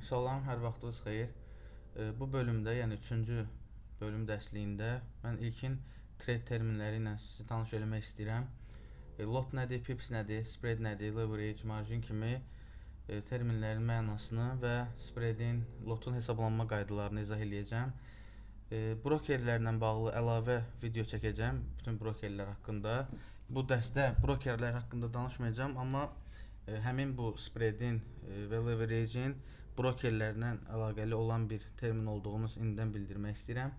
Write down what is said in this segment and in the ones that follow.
Salam, hər vaxtınız xeyir. Bu bölümdə, yəni 3-cü bölüm dərsliyində mən ilkin trade terminləri ilə sizi tanış eləmək istəyirəm. Lot nədir, pips nədir, spread nədir, leverage, margin kimi terminlərin mənasını və spreadin, lotun hesablanma qaydalarını izah eləyəcəm. Brokerlərlə bağlı əlavə video çəkəcəm, bütün brokerlər haqqında. Bu dərsdə brokerlər haqqında danışmayacağam, amma həmin bu spreadin və leverage'in brokerlərlə əlaqəli olan bir termin olduğunu indidən bildirmək istəyirəm.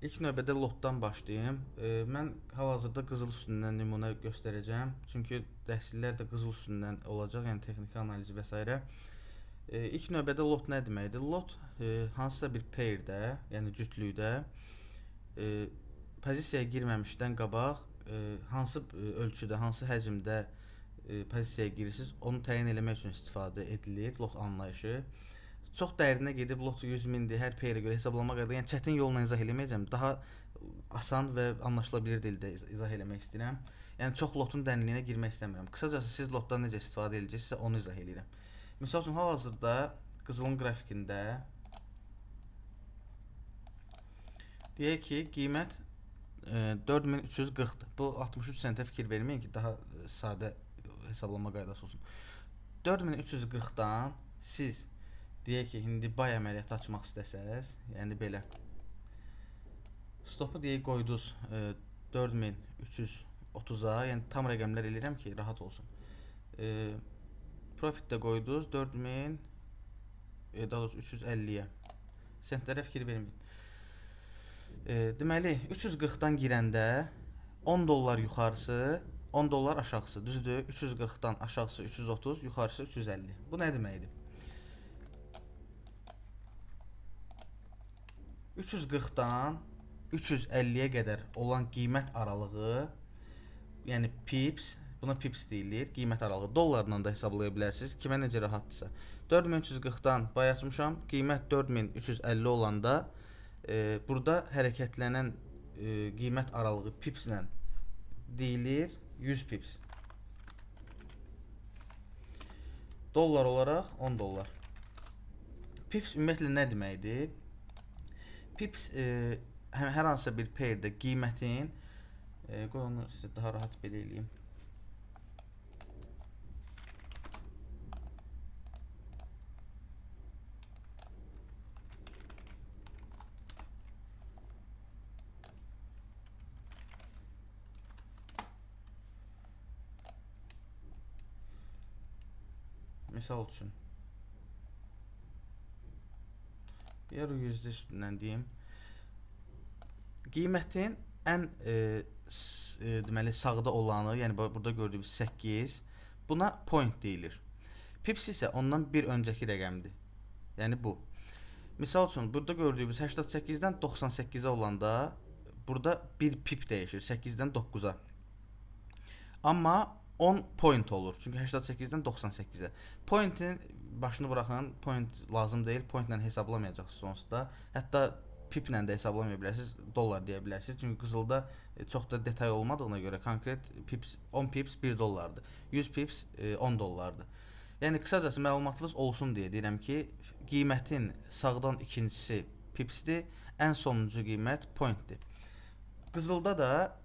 İlk növbədə lotdan başlayım. Mən hal-hazırda qızıl üstündən nümunə göstərəcəm. Çünki təhsillər də qızıl üstündən olacaq, yəni texniki analizi və s. İlk növbədə lot nə deməkdir? Lot hansısa bir pairdə, yəni cütlükdə pozisiyaya girməmişdən qabaq hansı ölçüdə, hansı həcmdə pozisiyaya girirsiniz, onu təyin eləmək üçün istifadə edilir lot anlayışı. Çox dərinə gedib lot 100 mindir, hər pairə görə hesablama qaydaları, yəni çətin yolla izah eləməyəcəm, daha asan və anlaşıla bilir dildə izah eləmək istəyirəm. Yəni çox lotun dərinliyinə girmək istəmirəm. Qısacası siz lotdan necə istifadə edəcəksinizsə onu izah eləyirəm. Misal üçün hal-hazırda qızılın qrafikində deyək ki, qiymət 4340-dır. Bu 63 sentə fikir verməyin ki, daha sadə hesablama qaydası olsun. 4340-dan siz deyək ki, indi buy əməliyyatı açmaq istəsəz, yəni belə stopu deyək qoydunuz 4330-a, yəni tam rəqəmlər eləyirəm ki, rahat olsun. Profit də qoydunuz 4000, daha doğrusu 350-yə. Sentlərə fikir verməyin. Deməli, 340-dan girəndə 10 dollar yuxarısı, 10 dollar aşağısı, düzdür? 340-dan aşağısı 330, yuxarısı 350. Bu nə deməkdir? 340-dan 350-yə qədər olan qiymət aralığı, yəni pips, buna pips deyilir, qiymət aralığı dollarla da hesablaya bilərsiniz, kimə necə rahatdırsa. 4340-dan buy açmışam, qiymət 4350 olanda burada hərəkətlənən qiymət aralığı pipslə deyilir 100 pips. Dollar olaraq 10 dollar. Pips ümumiyyətlə nə deməkdir? Pips hər hansısa bir pairdə qiymətin, qoy onu sizə daha rahat belə eləyim. Misal üçün, yarı yüzdə üstündən deyim, qiymətin ən deməli sağda olanı, yəni burada gördüyünüz 8, buna point deyilir. Pips isə ondan bir öncəki rəqəmdir. Yəni bu. Misal üçün, burada gördüyünüz 88-dən 98-ə olanda burada bir pip dəyişir, 8-dən 9-a. Amma 10 point olur. Çünki 88-dən 98-ə. Pointin başını buraxın, point lazım deyil. Pointlə hesaplamayacaqsınız onsuz da. Hətta piplə də hesablamaya bilərsiniz, dollar deyə bilərsiniz. Çünki qızılda çox da detay olmadığına görə konkret pips, 10 pips 1 dollardır. 100 pips 10 dollardır. Yəni qısacası məlumatınız olsun deyə deyirəm ki, qiymətin sağdan ikincisi pipsdir, ən sonuncu qiymət pointdir. Qızılda da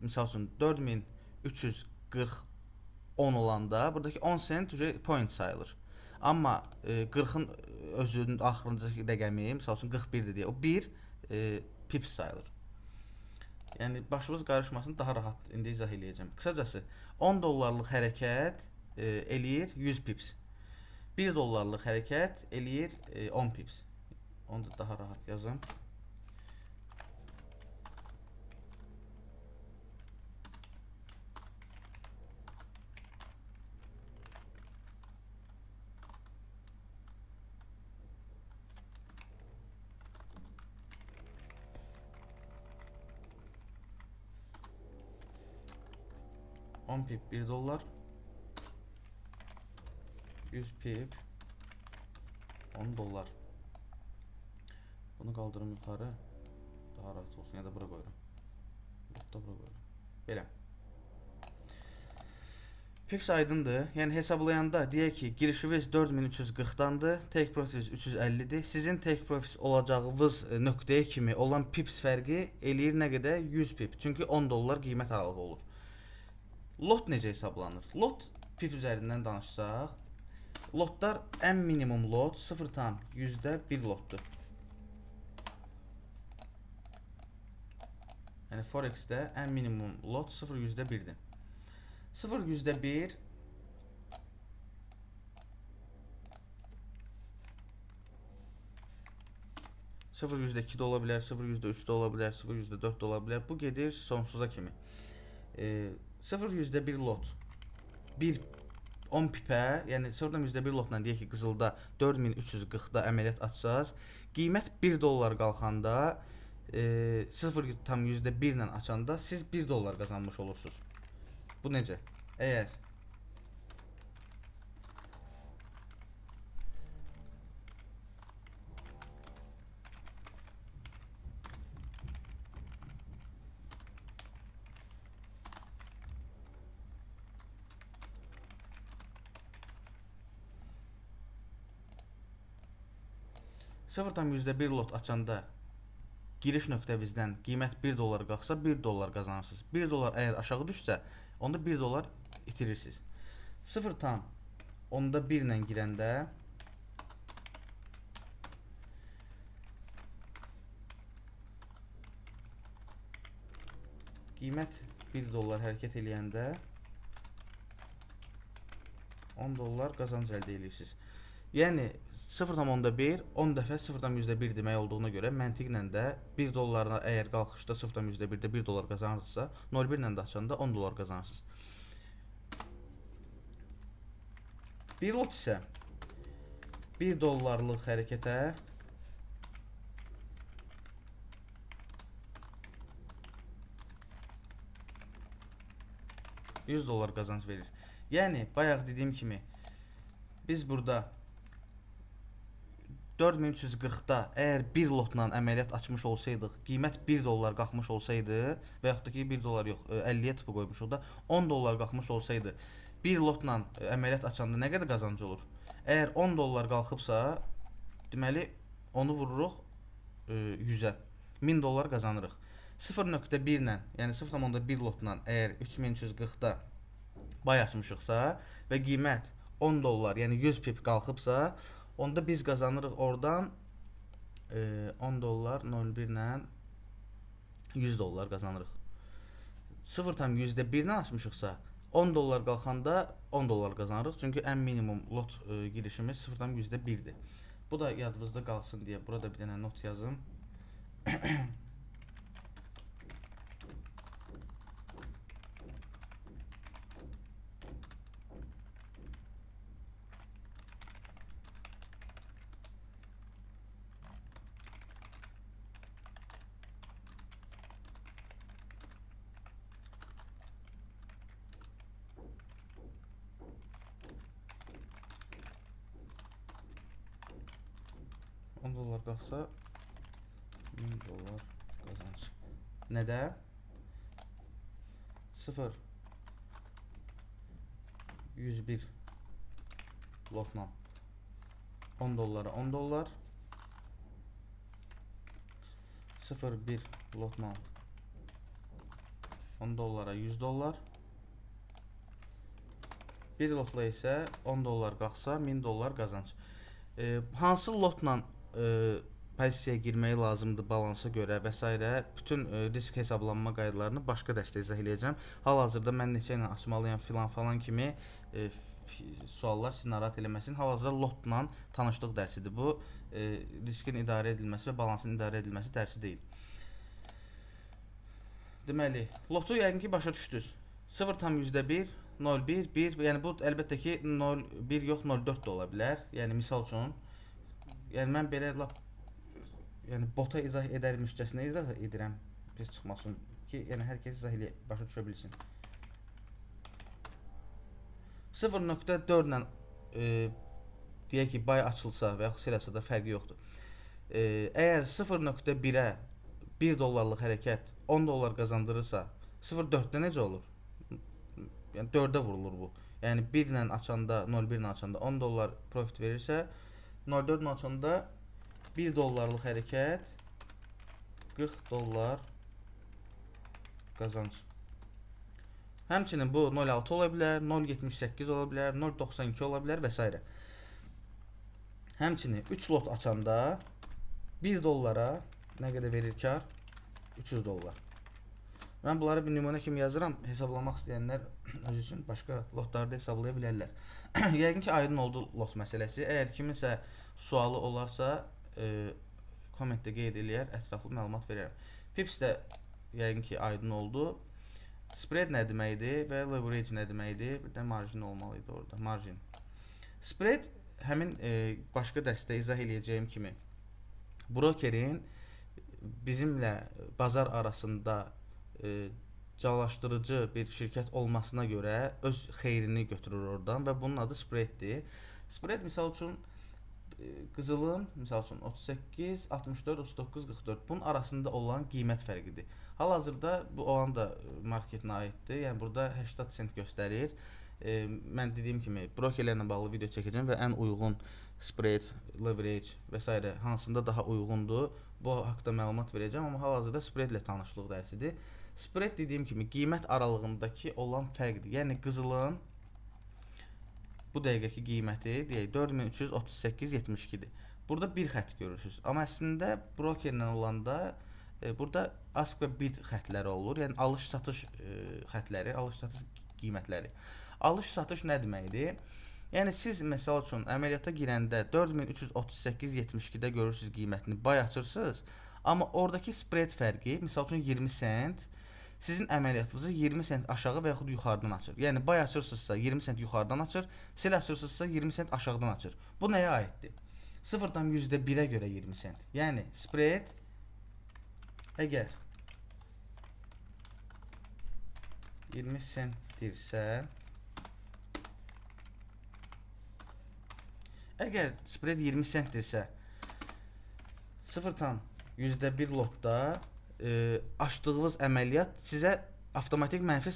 misal üçün 4340 10 olanda buradakı 10 sent point sayılır. Amma 40-ın özünün axırıncı rəqəmi, misal üçün 41-dir deyə, o 1 pips sayılır. Yəni başınız qarışmasın, daha rahat indi izah eləyəcəm. Qısacası 10 dollarlıq hərəkət eləyir 100 pips. 1 dollarlıq hərəkət eləyir 10 pips. Onu da daha rahat yazım. $10 pip 1 dollar, 100 pip 10 dollar. Bunu qaldırım yuxarı, daha rahat olsun, ya da bura qoyuram. Hatta bura qoyuram. Belə. Pips aydındır. Yəni hesablayanda deyək ki, girişiniz 4340-dandır, take profit 350-dir. Sizin take profit olacağınız nöqtəyə kimi olan pips fərqi eləyir nə qədər? 100 pip. Çünki 10 dollar qiymət aralığı olur. Lot necə hesablanır? Lot pip üzərindən danışsaq, lotlar ən minimum lot 0,1 lotdur. Yəni Forex-də ən minimum lot 0,1-dir. 0,1 0,2 də ola bilər, 0,3 də ola bilər, 0,4 də ola bilər. Bu gedir sonsuza kimi. 0,1 lot 1 10 pipə, yəni 0,1 lotla deyək ki, qızılda 4340-da əməliyyat açsaz, qiymət 1 dollar qalxanda 0,1 ilə açanda siz 1 dollar qazanmış olursunuz. Bu necə? Əgər 0,1 lot açanda giriş nöqtəvizdən qiymət 1 dollar qalxsa 1 dollar qazanırsınız. 1 dollar əgər aşağı düşsə, onda 1 dollar itirirsiniz. 0,1 ilə girəndə qiymət 1 dollar hərəkət eləyəndə 10 dollar qazanc əldə edirsiniz. Yəni 0,1 10 dəfə 0,1 demək olduğuna görə məntiqlə də 1 dollarına əgər qalxışda 0,1-də 1 dollar qazanırsınızsa, 0,1 ilə də açanda 10 dollar qazanırsınız. Bir lot isə 1 dollarlıq hərəkətə $100 dollar qazanc verir. Yəni bayaq dediyim kimi biz burada 4340-da əgər bir lotla əməliyyat açmış olsaydıq, qiymət 1 dollar qalxmış olsaydı və yaxud da ki 1 dollar yox, 50-yə tipi qoymuşuq da 10 dollar qalxmış olsaydı, bir lotla əməliyyat açanda nə qədər qazanc olur? Əgər 10 dollar qalxıbsa, deməli onu vururuq 100-ə. 1000 dollar qazanırıq. 0.1 ilə, yəni 0.1 lotla əgər 3340-da bay açmışıqsa və qiymət 10 dollar, yəni 100 pip qalxıbsa, onda biz qazanırıq oradan 10 dollar 0.1 ilə 100 dollar qazanırıq. 0.1 ilə açmışıqsa 10 dollar qalxanda 10 dollar qazanırıq. Çünki ən minimum lot girişimiz 0.1-dir. Bu da yadınızda qalsın deyə burada bir dənə not yazım. $10 dollar qalxsa 1000 dollar qazanc. Nədə? 0.101 lotla 10 dollara 10 dollar, 0.1 lotla 10 dollara 100 dollar, bir lotla isə 10 dollar qalxsa 1000 dollar qazanc. Hansı lotla pozisiyaya girməyi lazımdır balansa görə və s. Bütün risk hesablanma qaydalarını başqa dərsdə izah eləyəcəm. Hal-hazırda mən neçə ilə açmalıyam filan falan kimi suallar sizi narahat eləməsin. Hal-hazırda lotla tanışlıq dərsidir bu. Riskin idarə edilməsi və balansın idarə edilməsi dərsi deyil. Deməli, lotu yəqin ki başa düşdünüz. 0,1, 0,1, 1, yəni bu əlbəttə ki 0,1 yox 0,4 də ola bilər. Yəni misal üçün, yəni mən belə lap yəni bota izah edərmişcəsinə izah edirəm, pis çıxmasın ki, yəni hər kəs izah eləyə, başa düşə bilsin. 0.4 ilə deyək ki, bay açılsa və yaxud sel açılsa da fərqi yoxdur. Əgər 0.1-ə 1 dollarlıq hərəkət 10 dollar qazandırırsa, 0.4-də necə olur? Yəni 4-ə vurulur bu. Yəni 1 ilə açanda, 0.1 ilə açanda 10 dollar profit verirsə, 0.4 ilə açanda 1 dollarlıq hərəkət 40 dollar qazanc. Həmçinin bu 0.6 ola bilər, 0.78 ola bilər, 0.92 ola bilər və s. Həmçinin 3 lot açanda 1 dollara nə qədər verir kar? 300 dollar. Mən bunları bir nümunə kimi yazıram. Hesablamaq istəyənlər öz üçün başqa lotlarda hesablaya bilərlər. Yəqin ki, aydın oldu lot məsələsi. Əgər kiminsə sualı olarsa, kommentdə qeyd eləyər, ətraflı məlumat verərəm. Pips də yəqin ki, aydın oldu. Spread nə deməkdir və leverage nə deməkdir? Bir də margin olmalı idi orada. Margin. Spread həmin başqa dərsdə izah eləyəcəyim kimi brokerin bizimlə bazar arasında calaşdırıcı bir şirkət olmasına görə öz xeyrini götürür oradan və bunun adı spreaddir. Spread misal üçün qızılın misal üçün 38, 64, 39, 44 bunun arasında olan qiymət fərqidir. Hal-hazırda bu olan da marketinə aiddir. Yəni burada 80 sent göstərir. Mən dediyim kimi brokerlərlə bağlı video çəkəcəm və ən uyğun spread, leverage və s. hansında daha uyğundur, bu haqda məlumat verəcəm, amma hal-hazırda spread ilə tanışlıq dərsidir. Spread dediyim kimi qiymət aralığındakı olan fərqdir. Yəni qızılın bu dəqiqəki qiyməti deyək 4338.72-dir. Burada bir xətt görürsünüz. Amma əslində brokerlə olanda burada ask və bid xəttləri olur. Yəni alış-satış xəttləri, alış-satış qiymətləri. Alış-satış nə deməkdir? Yəni siz məsəl üçün əməliyyata girəndə 4338.72-də görürsüz qiymətini, buy açırsınız. Amma oradakı spread fərqi, misal üçün 20 sent, sizin əməliyyatınızı 20 sent aşağı və yaxud yuxarıdan açır. Yəni buy açırsınızsa 20 sent yuxarıdan açır, sell açırsınızsa 20 sent aşağıdan açır. Bu nəyə aiddir? 0,1-ə görə 20 sent. Yəni spread əgər 20 sentdirsə, əgər spread 20 sentdirsə 0,1 lotda açdığınız əməliyyat sizə avtomatik mənfi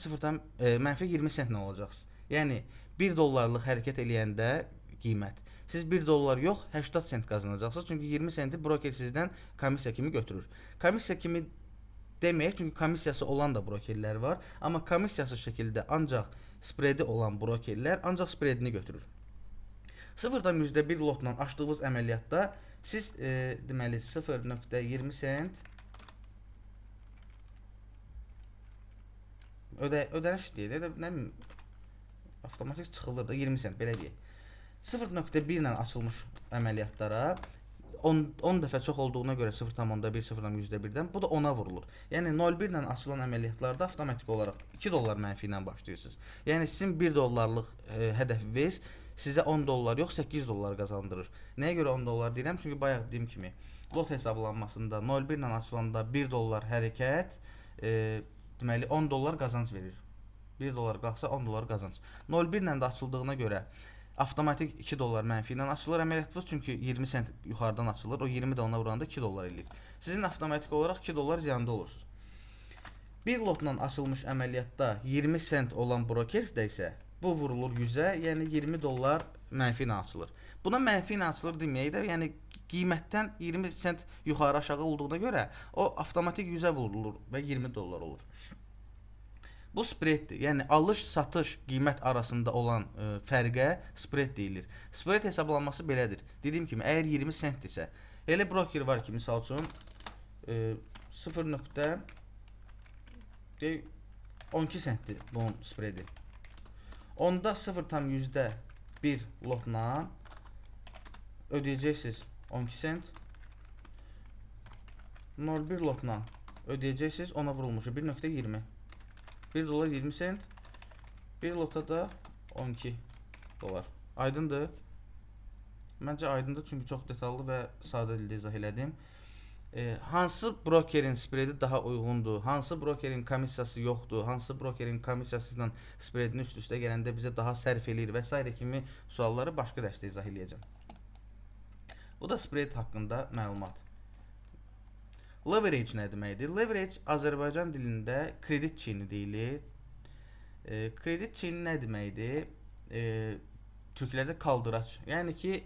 mənfi 20 sentlə olacaqsınız. Yəni 1 dollarlıq hərəkət eləyəndə qiymət siz 1 dollar yox 80 sent qazanacaqsınız. Çünki 20 senti broker sizdən komissiya kimi götürür. Komissiya kimi deməyək, çünki komissiyası olan da brokerlər var. Amma komissiyasız şəkildə ancaq spreadi olan brokerlər ancaq spreadini götürür. 0,1 lotla açdığınız əməliyyatda siz deməli 0,20 sent ödəniş deyək də, nə bilim, avtomatik çıxılır da 20 sent belə deyək. 0,1 ilə açılmış əməliyyatlara 10 dəfə çox olduğuna görə 0,1, 0,1-dən bu da 10-a vurulur. Yəni 0,1 ilə açılan əməliyyatlarda avtomatik olaraq 2 dollar mənfi ilə başlayırsınız. Yəni sizin 1 dollarlıq hədəfiniz sizə 10 dollar yox 8 dollar qazandırır. Nəyə görə 10 dollar deyirəm? Çünki bayaq dediyim kimi lot hesablanmasında 0,1 ilə açılanda 1 dollar hərəkət deməli 10 dollar qazanc verir. 1 dollar qalxsa 10 dollar qazanc. 0,1 ilə də açıldığına görə avtomatik 2 dollar mənfi ilə açılır əməliyyatınız, çünki 20 sent yuxarıdan açılır. O 20 də ona vuranda 2 dollar eləyir. Sizin avtomatik olaraq 2 dollar ziyanda olursunuz. Bir lotla açılmış əməliyyatda 20 sent olan brokerdə isə bu vurulur 100-ə, yəni 20 dollar mənfi ilə açılır. Buna mənfi ilə açılır deməyək də, yəni qiymətdən 20 sent yuxarı aşağı olduğuna görə o avtomatik 100-ə vurulur və 20 dollar olur. Bu spreaddir. Yəni alış-satış qiymət arasında olan fərqə spread deyilir. Spread hesablanması belədir. Dediyim kimi, əgər 20 sentdirsə, elə broker var ki, misal üçün 0.12 sentdir bunun spreadi. Onda 0,1 lotla ödəyəcəksiniz 12 sent. 0,1 lotla ödəyəcəksiniz, ona vurulmuşu 1.20. 1 dolar 20 sent. 1 lota da 12 dolar. Aydındır? Məncə aydındır, çünki çox detallı və sadə dildə izah elədim. Hansı brokerin spreadi daha uyğundur, hansı brokerin komissiyası yoxdur, hansı brokerin komissiyası ilə spreadini üst-üstə gələndə bizə daha sərf eləyir və s. kimi sualları başqa dərsdə izah eləyəcəm. Bu da spread haqqında məlumat. Leverage nə deməkdir? Leverage Azərbaycan dilində kredit çiyini deyilir. Kredit çiyini nə deməkdir? Türklərdə kaldıraç. Yəni ki,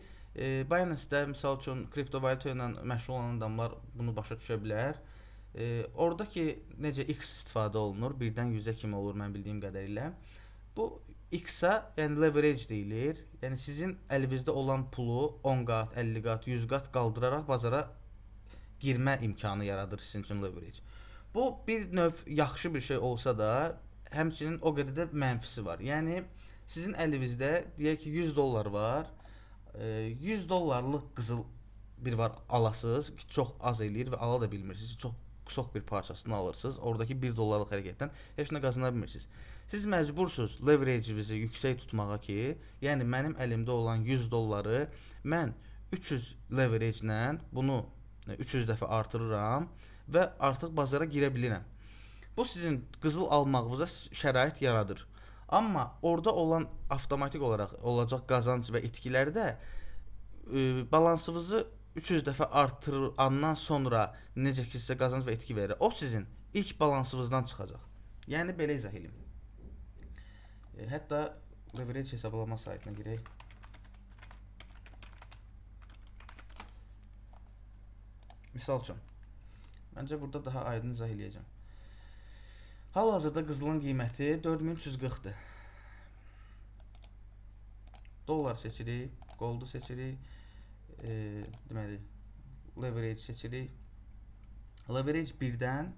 Binance-də misal üçün kriptovalyuta ilə məşğul olan adamlar bunu başa düşə bilər. Orada ki, necə X istifadə olunur, 1-dən 100-ə kimi olur mən bildiyim qədərilə. Bu X-a, yəni leverage deyilir. Yəni sizin əlinizdə olan pulu 10 qat, 50 qat, 100 qat qaldıraraq bazara girmə imkanı yaradır sizin üçün leverage. Bu bir növ yaxşı bir şey olsa da, həmçinin o qədər də mənfisi var. Yəni sizin əlinizdə deyək ki 100 dollar var. 100 dollarlıq qızıl bir var alasız ki, çox az eləyir və ala da bilmirsiniz. Çox çox bir parçasını alırsınız. Oradakı 1 dollarlıq hərəkətdən heç nə qazana bilmirsiniz. Siz məcbursunuz leverage-inizi yüksək tutmağa ki, yəni mənim əlimdə olan 100 dolları mən 300 leverage-lə bunu 300 dəfə artırıram və artıq bazara girə bilirəm. Bu sizin qızıl almağınıza şərait yaradır. Amma orada olan avtomatik olaraq olacaq qazanc və itkilərdə balansınızı 300 dəfə artırandan sonra necə ki sizə qazanc və itki verir, o sizin ilk balansınızdan çıxacaq. Yəni belə izah eləyim. Hətta leverage hesablama saytına girək. Misal üçün, məncə burada daha aydın izah eləyəcəm. Hal-hazırda qızılın qiyməti 4340-dır. Dollar seçirik, goldu seçirik, deməli leverage seçirik. Leverage 1-dən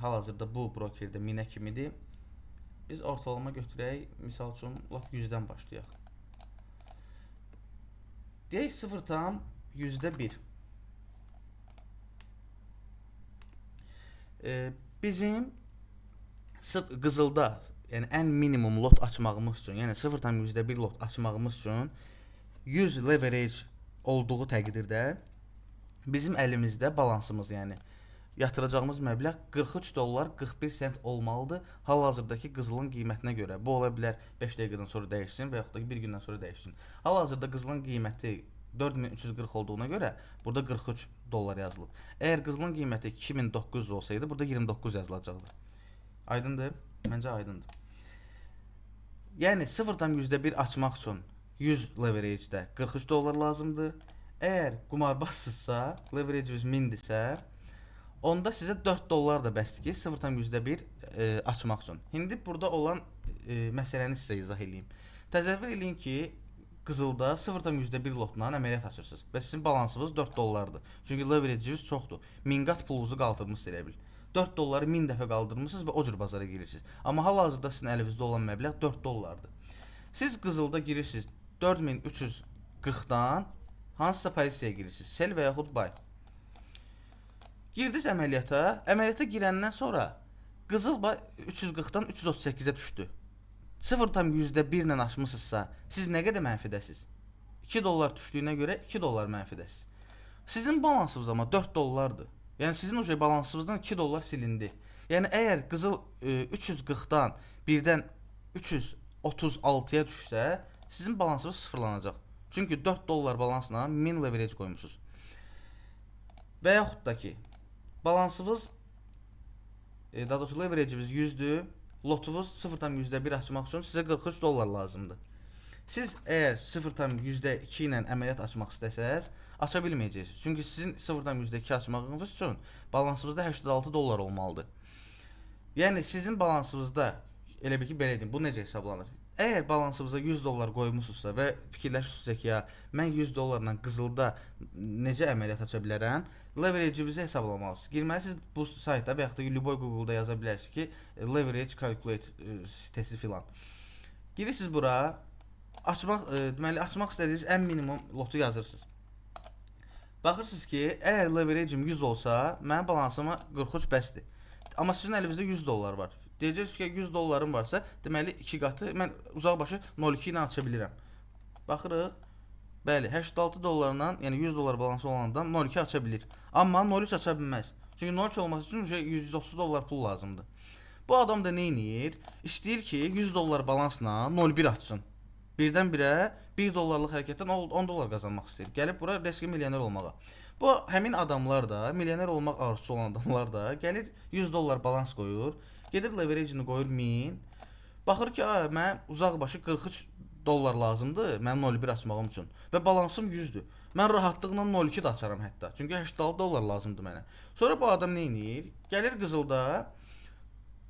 hal-hazırda bu brokerdə 1000-ə kimidir. Biz ortalama götürək, misal üçün lap 100-dən başlayaq. Deyək 0,1%. Bizim qızılda, yəni ən minimum lot açmağımız üçün, yəni 0,1 lot açmağımız üçün 100 leverage olduğu təqdirdə bizim əlimizdə balansımız, yəni yatıracağımız məbləğ 43 dollar 41 sent olmalıdır hal-hazırdakı qızılın qiymətinə görə. Bu ola bilər 5 dəqiqədən sonra dəyişsin və yaxud da ki bir gündən sonra dəyişsin. Hal-hazırda qızılın qiyməti 4340 olduğuna görə burada 43 dollar yazılıb. Əgər qızılın qiyməti 2900 olsaydı burada 29 yazılacaqdı. Aydındır? Məncə aydındır. Yəni 0,1 açmaq üçün 100 leverage-də 43 dollar lazımdır. Əgər qumarbazsınızsa, leverage-iniz 1000-dirsə, onda sizə 4 dollar da bəsdir ki 0,1 açmaq üçün. İndi burada olan məsələni sizə izah eləyim. Təsəvvür eləyin ki, qızılda 0,1 lotla əməliyyat açırsınız və sizin balansınız 4 dollardır. Çünki leverage-iniz çoxdur. 1000 qat pulunuzu qaldırmısınız elə bil. 4 dolları 1000 dəfə qaldırmısınız və o cür bazara girirsiniz. Amma hal-hazırda sizin əlinizdə olan məbləğ 4 dollardır. Siz qızılda girirsiniz 4340-dan hansısa pozisiyaya girirsiniz. Sell və yaxud buy. Girdiniz əməliyyata. Əməliyyata girəndən sonra qızıl 340-dan 338-ə düşdü. 0,1 ilə açmısınızsa, siz nə qədər mənfidəsiz? 2 dollar düşdüyünə görə 2 dollar mənfidəsiz. Sizin balansınız amma 4 dollardır. Yəni sizin o balansınızdan 2 dollar silindi. Yəni əgər qızıl 340-dan birdən 336-ya düşsə, sizin balansınız sıfırlanacaq. Çünki 4 dollar balansla 1000 leverage qoymusunuz. Və yaxud da ki, balansınız, daha doğrusu leverage-imiz 100-dür. Lotunuz 0,1 açmaq üçün sizə 43 dollar lazımdır. Siz əgər 0,2 ilə əməliyyat açmaq istəsəz, aça bilməyəcəksiniz. Çünki sizin 0,2 açmağınız üçün balansınızda 86 dollar olmalıdır. Yəni sizin balansınızda, elə bil ki, belə deyim, bu necə hesablanır? Əgər balansınıza 100 dollar qoymuşsunuzsa və fikirləşirsinizsə ki, ya mən 100 dollarla qızılda necə əməliyyat aça bilərəm? Leverage-inizi hesablamalısınız. Girməlisiniz bu saytda və yaxud da Lüboy Google-da yaza bilərsiniz ki, leverage calculate sitesi filan. Girirsiniz bura, açmaq, deməli açmaq istədiyiniz ən minimum lotu yazırsınız. Baxırsınız ki, əgər leverage-im 100 olsa, mənim balansıma 43 bəsdir. Amma sizin əlinizdə 100 dollar var. Deyəcəksiniz ki, 100 dollarım varsa, deməli 2 qatı mən uzaqbaşı 0,2 ilə aça bilirəm. Baxırıq. Bəli, 86 dollarla, yəni 100 dollar balansı olan adam 0,2 aça bilir. Amma 0,3 aça bilməz. Çünki 0,3 olması üçün 130 dollar pul lazımdır. Bu adam da nə edir? İstəyir ki, 100 dollar balansla 0,1 açsın. Birdən-birə 1 dollarlıq hərəkətdən 10 dollar qazanmaq istəyir. Gəlib bura riskli milyoner olmağa. Bu həmin adamlar da, milyoner olmaq arzusu olan adamlar da gəlir 100 dollar balans qoyur. Gedir leverage-ini qoyur 1000. Baxır ki, mənim uzaq başı 43 dollar lazımdır mənim 0.1 açmağım üçün və balansım 100-dür. Mən rahatlıqla 0.2 də açaram hətta. Çünki 86 dollar lazımdır mənə. Sonra bu adam nə edir? Gəlir qızılda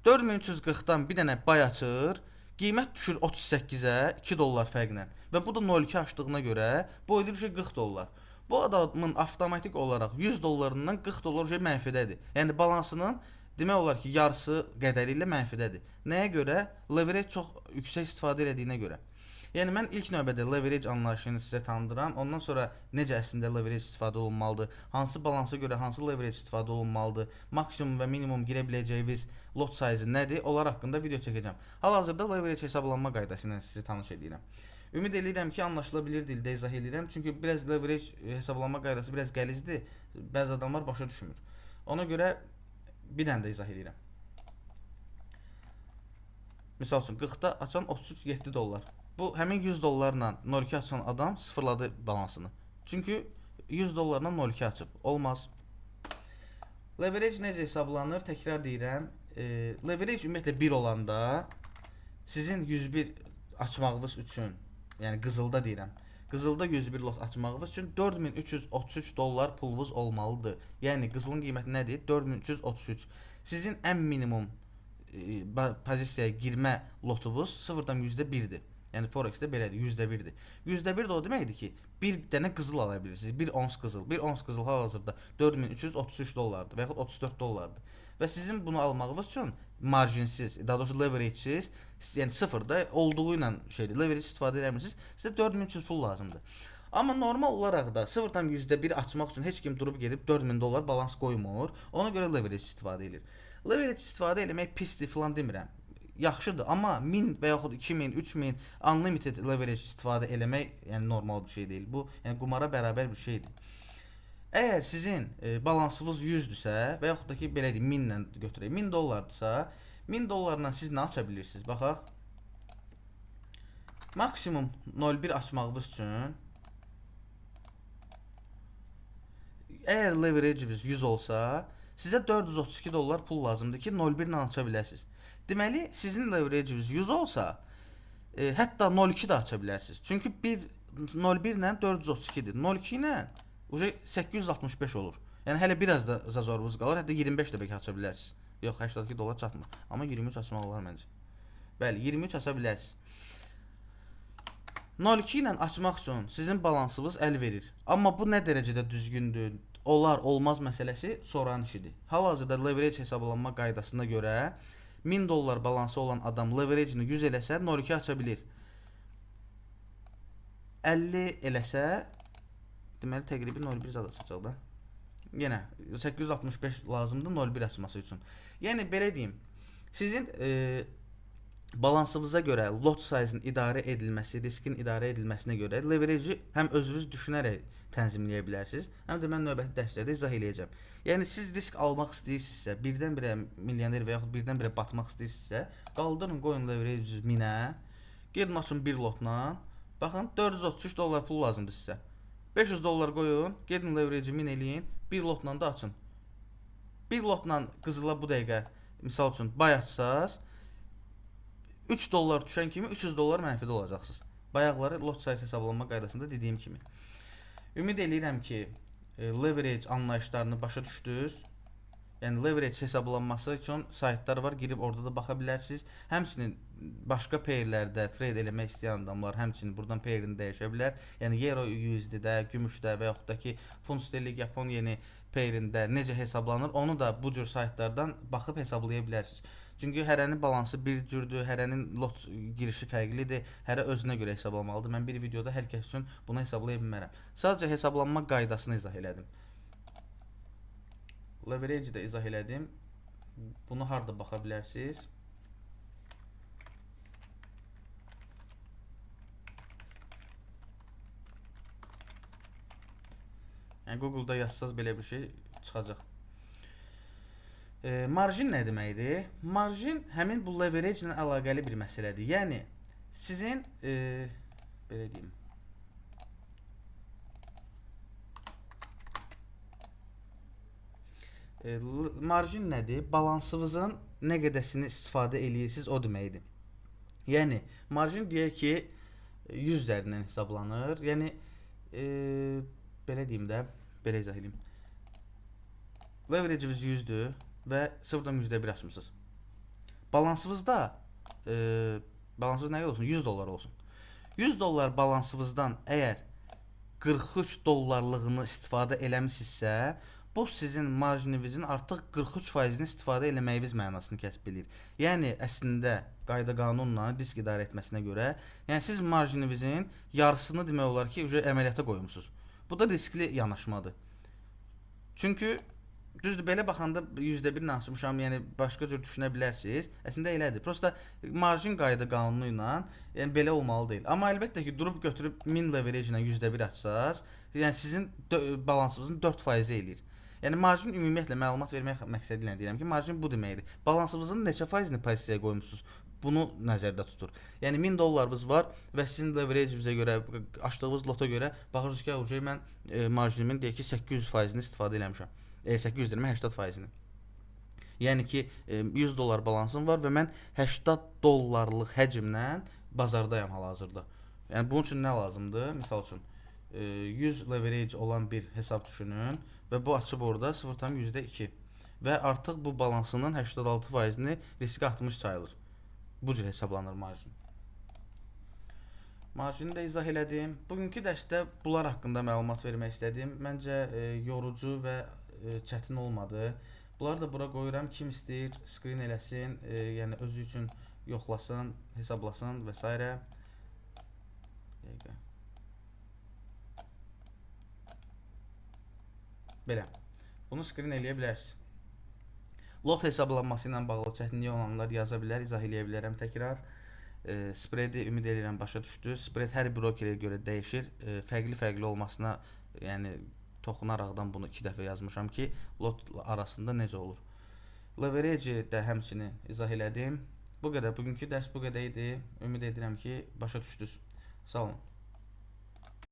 4340-dan bir dənə buy açır. Qiymət düşür 38-ə 2 dollar fərqlə. Və bu da 0.2 açdığına görə bu edir 40 dollar. Bu adamın avtomatik olaraq 100 dollarından 40 dollar mənfidədir. Yəni balansının demək olar ki, yarısı qədəri ilə mənfidədir. Nəyə görə? Leverage çox yüksək istifadə elədiyinə görə. Yəni mən ilk növbədə leverage anlayışını sizə tanıdıram. Ondan sonra necə əslində leverage istifadə olunmalıdır, hansı balansa görə hansı leverage istifadə olunmalıdır, maksimum və minimum girə biləcəyiniz lot size nədir, onlar haqqında video çəkəcəm. Hal-hazırda leverage hesablanma qaydası ilə sizi tanış edirəm. Ümid eləyirəm ki, anlaşıla bilir dildə izah eləyirəm. Çünki biraz leverage hesablanma qaydası biraz qəlizdir. Bəzi adamlar başa düşmür. Ona görə bir dənə də izah eləyirəm. Misal üçün 40-da açan 33.7 dollar. Bu həmin 100 dollarla 0.2 açan adam sıfırladı balansını. Çünki 100 dollarla 0.2 açıb. Olmaz. Leverage necə hesablanır? Təkrar deyirəm. Leverage ümumiyyətlə 1 olanda sizin 101 açmağınız üçün, yəni qızılda deyirəm. Qızılda 101 lot açmağınız üçün 4333 dollar pulunuz olmalıdır. Yəni qızılın qiyməti nədir? 4333. Sizin ən minimum pozisiyaya girmə lotunuz 0,1-dir. Yəni Forex-də belədir, %1-dir. %1 də o deməkdir ki, bir dənə qızıl ala bilirsiniz. Bir ons qızıl. Bir ons qızıl hal-hazırda 4333 dollardır və yaxud 34 dollardır. Və sizin bunu almağınız üçün marjinsiz, daha doğrusu leverage-siz, yəni sıfırda olduğu ilə şeydir, leverage istifadə eləmirsiniz, sizə 4300 pul lazımdır. Amma normal olaraq da 0,1 açmaq üçün heç kim durub gedib 4000 dollar balans qoymur. Ona görə leverage istifadə edir. Leverage istifadə eləmək pisdir filan demirəm. Yaxşıdır, amma 1000 və yaxud 2000, 3000 unlimited leverage istifadə eləmək, yəni normal bir şey deyil. Bu, yəni qumara bərabər bir şeydir. Əgər sizin balansınız 100-dürsə və yaxud da ki, belə deyim, 1000 ilə götürək, 1000 dollardırsa, 1000 dollarla siz nə aça bilirsiniz? Baxaq. Maksimum 0.1 açmağınız üçün əgər leverage-iniz 100 olsa, sizə 432 dollar pul lazımdır ki, 0.1 ilə aça biləsiniz. Deməli, sizin leverage-iniz 100 olsa, hətta 0.2 də aça bilərsiniz. Çünki 0.1 ilə 432-dir. 0.2 ilə uje 865 olur. Yəni hələ biraz da zazorunuz qalır. Hətta 25 də bəlkə aça bilərsiniz. Yox, 82 dollar çatmır. Amma 23 açmaq olar məncə. Bəli, 23 aça bilərsiniz. 0.2 ilə açmaq üçün sizin balansınız əl verir. Amma bu nə dərəcədə düzgündür, olar, olmaz məsələsi sonranın işidir. Hal-hazırda leverage hesablanma qaydasına görə 1000 dollar balansı olan adam leverage-ni 100 eləsə 0.2 aça bilir. 50 eləsə, deməli təqribi 0.1 zad açacaq da. Yenə 865 lazımdır 0.1 açması üçün. Yəni belə deyim, sizin balansınıza görə lot size-ın idarə edilməsi, riskin idarə edilməsinə görə leverage-i həm özünüz düşünərək tənzimləyə bilərsiniz, həm də mən növbəti dərslərdə izah eləyəcəm. Yəni siz risk almaq istəyirsinizsə, birdən-birə milyoner və yaxud birdən-birə batmaq istəyirsinizsə, qaldırın, qoyun leverage-i 1000-ə, gedin açın bir lotla. Baxın, 433 dollar pul lazımdır sizə. 500 dollar qoyun, gedin leverage-i 1000 eləyin, bir lotla da açın. Bir lotla qızıla bu dəqiqə, misal üçün, buy açsaz, 3 dollar düşən kimi 300 dollar mənfidə olacaqsınız. Bayaqları lot sayısı hesablanma qaydasında dediyim kimi. Ümid eləyirəm ki, leverage anlayışlarını başa düşdünüz. Yəni leverage hesablanması üçün saytlar var, girib orada da baxa bilərsiniz. Həmçinin başqa pairlərdə trade eləmək istəyən adamlar həmçinin buradan pairini dəyişə bilər. Yəni Euro USD-də, gümüşdə və yaxud da ki, funt sterling, Yapon yeni pairində necə hesablanır, onu da bu cür saytlardan baxıb hesablaya bilərsiniz. Çünki hərənin balansı bir cürdür, hərənin lot girişi fərqlidir, hərə özünə görə hesablamalıdır. Mən bir videoda hər kəs üçün bunu hesablaya bilmərəm. Sadəcə hesablanma qaydasını izah elədim. Leverage-i də izah elədim. Bunu harda baxa bilərsiniz? Yəni Google-da yazsaz belə bir şey çıxacaq. Marjin nə deməkdir? Marjin həmin bu leverage ilə əlaqəli bir məsələdir. Yəni sizin belə deyim. Marjin nədir? Balansınızın nə qədəsini istifadə eləyirsiniz o deməkdir. Yəni marjin deyək ki, 100 üzərindən hesablanır. Yəni belə deyim də, belə izah edeyim. Leverage-imiz 100-dür və 0,1 açmısınız. Balansınızda balansınız nə qədər olsun? 100 dollar olsun. 100 dollar balansınızdan əgər 43 dollarlığını istifadə eləmisinizsə, bu sizin marjinizin artıq 43%-ni istifadə eləməyiniz mənasını kəsb eləyir. Yəni əslində qayda qanunla risk idarə etməsinə görə, yəni siz marjinizin yarısını demək olar ki, əməliyyata qoymusunuz. Bu da riskli yanaşmadır. Çünki düzdür, belə baxanda %1 açmışam, yəni başqa cür düşünə bilərsiniz. Əslində elədir. Prosta marjin qayda qanunu ilə, yəni belə olmalı deyil. Amma əlbəttə ki, durub götürüb 1000 leverage ilə %1 açsaz, yəni sizin balansınızın 4% eləyir. Yəni marjin ümumiyyətlə məlumat vermək məqsədi ilə deyirəm ki, marjin bu deməkdir. Balansınızın neçə faizini pozisiyaya qoymusunuz? Bunu nəzərdə tutur. Yəni 1000 dollarınız var və sizin leverage-inizə görə, açdığınız lota görə baxırsınız ki, uje mən marjinimin deyək ki 800%-ni istifadə eləmişəm. 800 deyirəm, 80%-ni. Yəni ki 100 dollar balansım var və mən 80 dollarlıq həcmlə bazardayam hal-hazırda. Yəni bunun üçün nə lazımdır? Misal üçün 100 leverage olan bir hesab düşünün və bu açıb orada 0,2 və artıq bu balansının 86%-ni riskə atmış sayılır. Bu cür hesablanır marjin. Marjini də izah elədim. Bugünkü dərsdə bunlar haqqında məlumat vermək istədim. Məncə yorucu və çətin olmadı. Bunları da bura qoyuram. Kim istəyir screen eləsin, yəni özü üçün yoxlasın, hesablasın və s. Dəqiqə. Belə. Bunu screen eləyə bilərsiniz. Lot hesablanması ilə bağlı çətinliyi olanlar yaza bilər, izah eləyə bilərəm təkrar. Spreadi ümid edirəm başa düşdü. Spread hər brokerə görə dəyişir. Fərqli-fərqli olmasına, yəni toxunaraqdan bunu 2 dəfə yazmışam ki, lot arasında necə olur. Leverage-i də həmçinin izah elədim. Bu qədər. Bugünkü dərs bu qədər idi. Ümid edirəm ki, başa düşdünüz. Sağ olun.